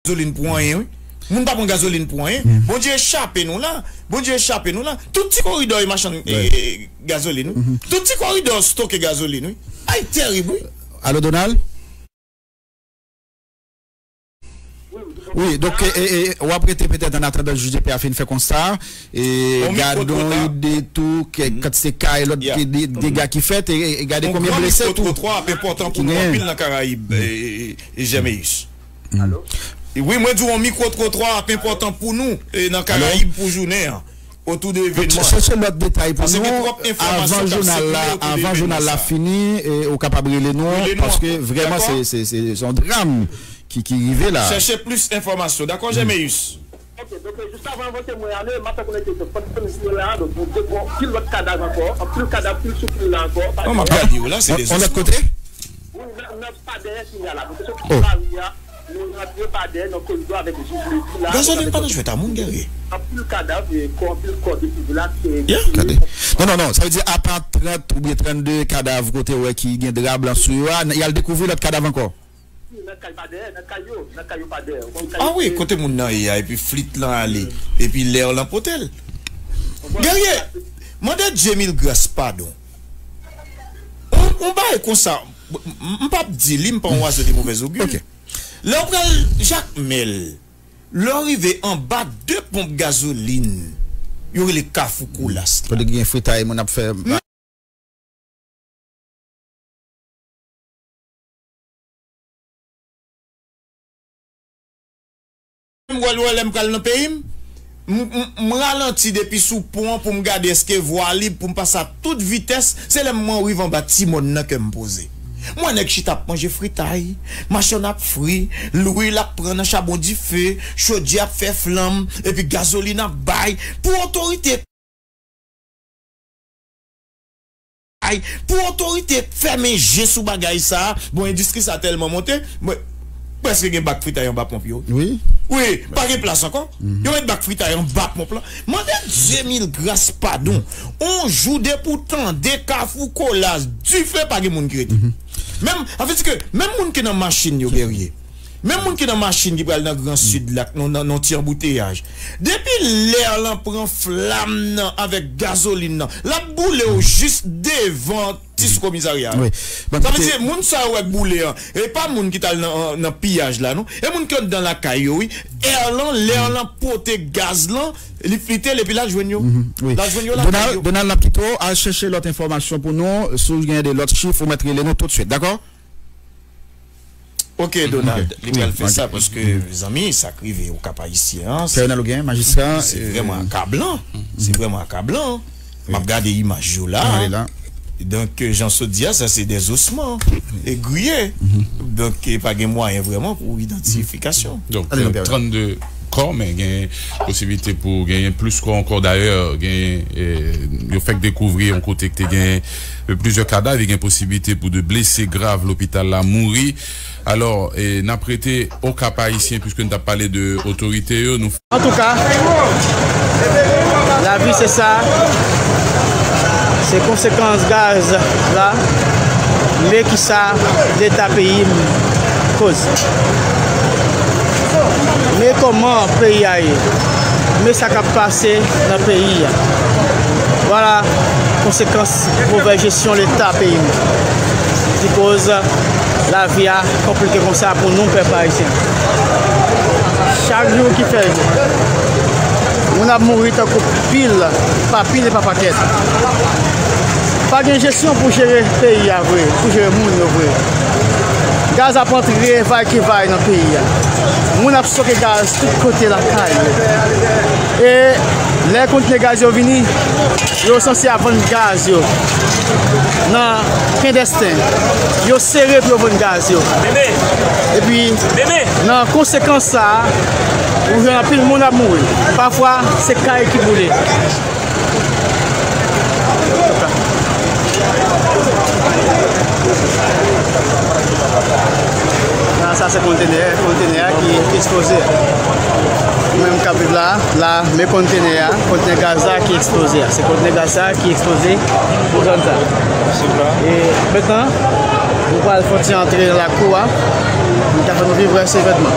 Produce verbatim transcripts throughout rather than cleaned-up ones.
gazolin pou anyen, wi. Moun pa pran gazolin pou anyen. Bondye chape nou la. Bondye chape nou la. Tout ti koridò e machann e, e, gazolin, wi. Tout ti koridò stoke gazolin, wi. Ay, tèrib, wi. Alo, Donald? Wi, donk, e, e, e, w ap rete petèt an atandan jij de pè a fin fè konsta, e, gadon ide tou, kèk kantite kay, lòt de, de, dega ki fèt, e, e, gade konbyen blese tou. Yon gran mikwo twotwa ap enpòtan pou nou anpil nan Karayib, e, e, e, Jèmeyis. E wi, mwen di w, yon mikwo twotwa ap enpòtan pou nou, e, nan Karayib pou jounen an. Otou de evènman. Chèche lòt detay pou nou. Paske gen twòp enfòmasyon k ap sikile otou de evènman sa. Avan jounal la, avan jounal la fini, e, ou kapab rele nou, paske vrèman, se, se, se, se yon dram ki, ki rive la. Chèche plis enfòmasyon. Dakò, Jèmeyis? Ok, donk, jis avan vote mwen ale, m ap fè konnen ke pandan nou la, donk, nou dekouvri anpil lòt kadav ankò, anpil kadav, anpil sou pil la ankò. Non, m ap gade yo la, se de zosman. Yon lòt kote? Wi, nan, nan pa dèyè ki la, donk, se sou tout lari a. Nou rantre pa dèyè nan koridò avèk jij Levy la. Gazolin pa nan jwèt a moun, Guerrier. Anpil kadav, e, kò, anpil kò de sivil la, se... Yeah, gade. Non, non, non, sa vle di apa trant oubyen trannde kadav kote w wè ki gen dra blan sou yo a, y al dekouvri lòt kadav ankò. Wi, nan kay pa dèyè, nan kay yo, nan kay yo pa dèyè. Ou konn kay yo. Ah wi, kote moun nan ye a, epi flit lan ale, epi lè lan pote l. Guerrier, mande Dye mil gras padon. On, on bagay konsa, m, m, m p ap di li, m pa yon oiseau de mauvaise augure. Ok. Lè w pral Jakmèl, lè w rive anba de ponp gazolin, yo rele Kafou Kolas la. Kote gen fritay moun ap fè. M wè lè m pral nan peyi m, m, m, m ralanti depi sou pon an pou m gade èske vwa lib pou m pase a tout vitès, se lè m rive anba ti mòn nan kè m poze. M wè nèg chita ap manje fritay, machann ap fri, lwil ap pran nan chabon dife, chodyè ap fè flanm, epi gazolin ap bay. Pou otorite Ay, pou otorite fèmen je sou bagay sa a, bon, endistri sa a tèlman monte, mwen, prèske gen bak fritay anba ponp yo. Wi. Wi, pa gen plas ankò. Yo met bak fritay anba ponp lan. Mande Dye mil gras padon. On jou depi w tande Kafou Kolas, dife, pa gen moun ki rete. Menm, sa vle di ke menm moun ki nan machin yo, Guerrier. Menm moun ki nan machin ki pral nan Gran Sid la, nan, nan, nan ti anbouteyaj. Depi lè lan pran flam nan avèk gazolin nan, l ap boule w jis devan ti sou komisarya a. Wi. Sa vle di, moun sa yo wè k boule an, e pa moun ki t al nan, nan piyaj la, non. E moun ki anndan lakay yo, wi. Èr lan, lè lan pote gaz lan, li flite l epi l al jwenn yo. Wi. L al jwenn yo lakay yo. Donald, Donald, n ap kite w, al chèche lòt enfòmasyon pou nou. Si w gen de lòt chif, ou mèt rele nou toutswit, dakò? Ok, Donald, li pral fè sa paske, mezanmi, sa k rive Okap Ayisyen an, se vrèman akablan. Se vrèman akablan. M ap gade imaj yo la. Donk, jan w sot di a, sa se dèzosman e griye. Donk, pa gen mwayen vrèman pou idantifikasyon. Donk, trannde kò, men gen posiblite pou genyen plis kò ankò. Dayè, gen, e, yo fèk dekouvri yon kote ki te gen, e, plizyè kadav, e gen posiblite pou de blese grav lopital la mouri. Alò, e, n ap rete Okap Ayisyen, piske n t ap pale de otorite yo. Nou Antouka, lavi se sa, se konsekans gaz la, men kisa Leta peyi m koz. Men kòman peyi a ye, men sa k ap pase nan peyi a. Vwala konsekans movèz jesyon Leta peyi m ki koz lavi a konplike konsa pou nou, pèp ayisyen. Chak jou ki fè jou, moun ap mouri tankou pil pa pil e pa pakèt. Pa gen jesyon pou jere peyi a vre, pou jere moun yo vre. Gaz ap antre vay ki vay nan peyi a. Moun ap stoke gaz tout kote lakay yo. E lè kontnè gaz yo vini, yo sanse ap vann gaz yo nan klandèsten. Yo sere pou yo vann gaz yo. Epi, nan konsekans sa a, ou jwenn anpil moun ap mouri. Pafwa, se kay ki boule. La, sa se kontenè, kontenè a ki eksploze. Ou menm k ap viv la, la, men kontenè a, kontenè gaz la ki eksploze a. Se kontenè gaz sa ki eksploze pou zòn sa. E mentnan, nou pral fè yon ti antre nan lakou a, nou ka fè nou viv rès evènman.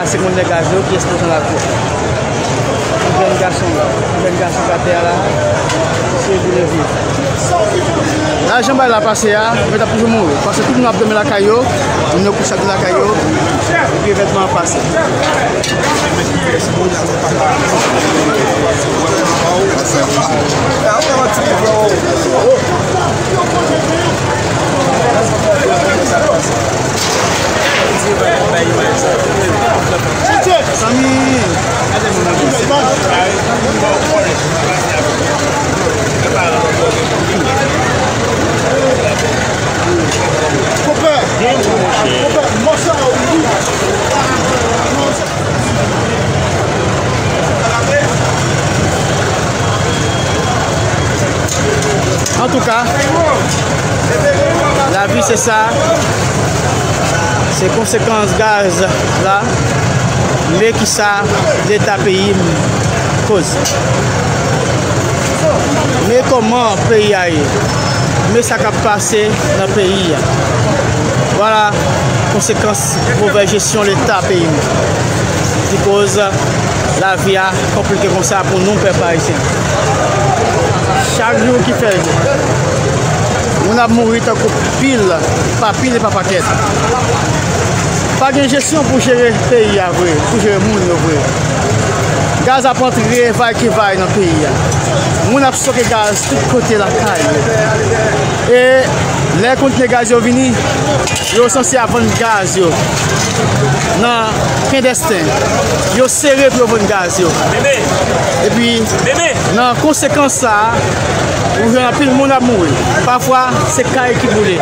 Se konnè gaz yo ki eksploze nan lakou. Yon jèn gason, yon jèn gason k atè a la, se boule vi. La jan bagay la pase a, mwen t ap toujou mouri. Paske tout moun ap dòmi lakay yo, moun yo kouche ap dòmi lakay yo, epi evènman an pase. Antouka, lavi se sa, se konsekans gaz la, men kisa Leta peyi m koz. Men kòman peyi a ye, men sa k ap pase nan peyi a. Vwala konsekans movèz jesyon Leta peyi m ki koz lavi a konplike konsa pou nou, pèp ayisyen. Chak jou ki fè jou, moun ap mouri tankou pil pa pil e pa pakèt. Pa gen jesyon pou jere peyi a vre, pou jere moun yo vre. Gaz ap antre vay ki vay nan peyi a. Moun ap stoke gaz tout kote lakay yo. E lè kontnè gaz yo vini, yo sanse ap vann gaz yo nan klandèsten. Yo sere pou yo vann gaz yo. Epi, nan konsekans sa a, ou jwenn anpil moun ap mouri. Pafwa, se kay ki boule.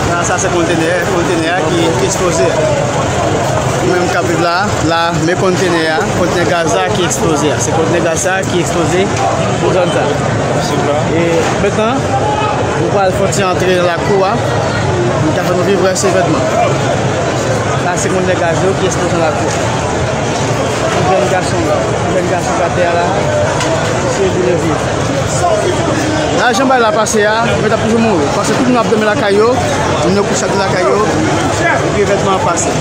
Nan sa se kontenè, kontenè a ki eksploze. Ou menm k ap viv la, la, men kontenè a, kontenè gaz la ki eksploze a. Se kontenè gaz la ki eksploze pou zòn sa. E mentnan, nou pral fè yon ti antre nan lakou a. Nou ta fè nou viv rès evènman. Sa se kontenè gaz yo ki eksploze nan lakou. Yon jèn gason, yon jèn gason k atè a la, se boule vi. La jan bagay la pase a, mwen t ap toujou mouri. Paske tout moun ap dòmi lakay yo, moun yo kouche ap dòmi lakay yo, epi evènman an pase.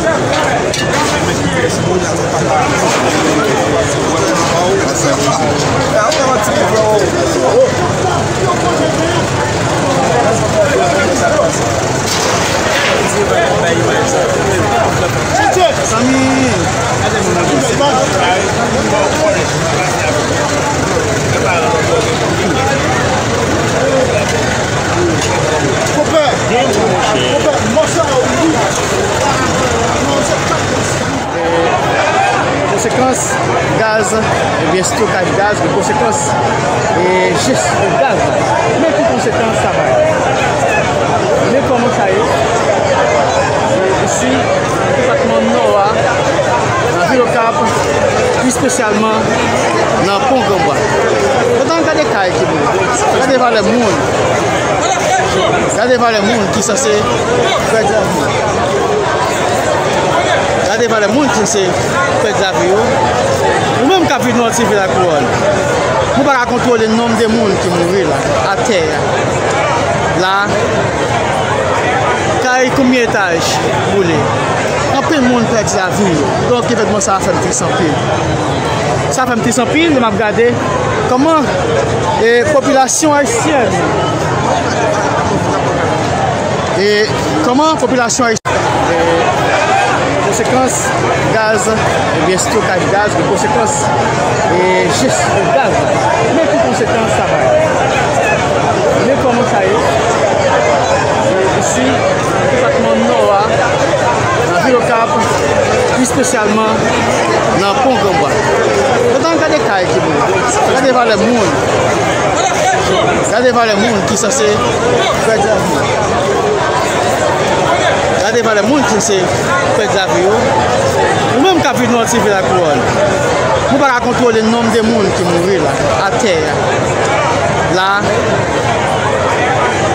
Zanmi, gade moun nan. Konpè, konpè, mò sa yo, wi. Konsekans gaz, ebyen, stokaj gaz, gen konsekans, e, jesyon gaz la. Men ki konsekans sa bay. Men kòman sa ye. E, isi, nan depatman Nò a, nan vil Okap, pi espesyalman nan Pon Granbwa. Gade kay ki boule. Gade valè moun. Gade valè moun ki sanse pèdi lavi. Gade valè moun ki sanse pèdi lavi yo. Nou menm k ap viv nan yon ti vil ak kouwòn, nou pa ka kontwole nonb de moun ki mouri la, atè a. La, kay konbyen etaj boule. Anpil moun pèdi lavi yo. Donk, evènman sa a fè m tris anpil. Sa fè m tris anpil lè m ap gade kòman, e, popilasyon ayisyèn, e, kòman popilasyon ayisyèn, e, konsekans gaz, ebyen, stokaj gaz, gen konsekans, e, jesyon gaz la. Men ki konsekans sa bay. Men kòman sa ye. E, isi, nan depatman Nò a, nan vil Okap, pi espesyalman nan Pon Granbwa. Gade kay ki boule. Gade valè moun. Gade valè moun ki sanse pèdi lavi. Gade valè moun ki sanse pèdi lavi yo. Nou menm k ap viv nan yon ti vil ak kouwòn, nou pa ka kontwole nonb de moun ki mouri la, atè a. La,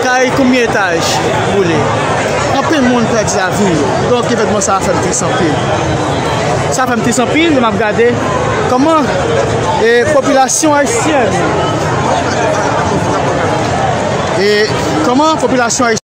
kay konbyen etaj boule. Anpil moun pèdi lavi yo. Donk, evènman sa a fè m tris anpil. Sa fè m tris anpil lè m ap gade kòman, e, popilasyon ayisyèn, e, Kòman popilasyon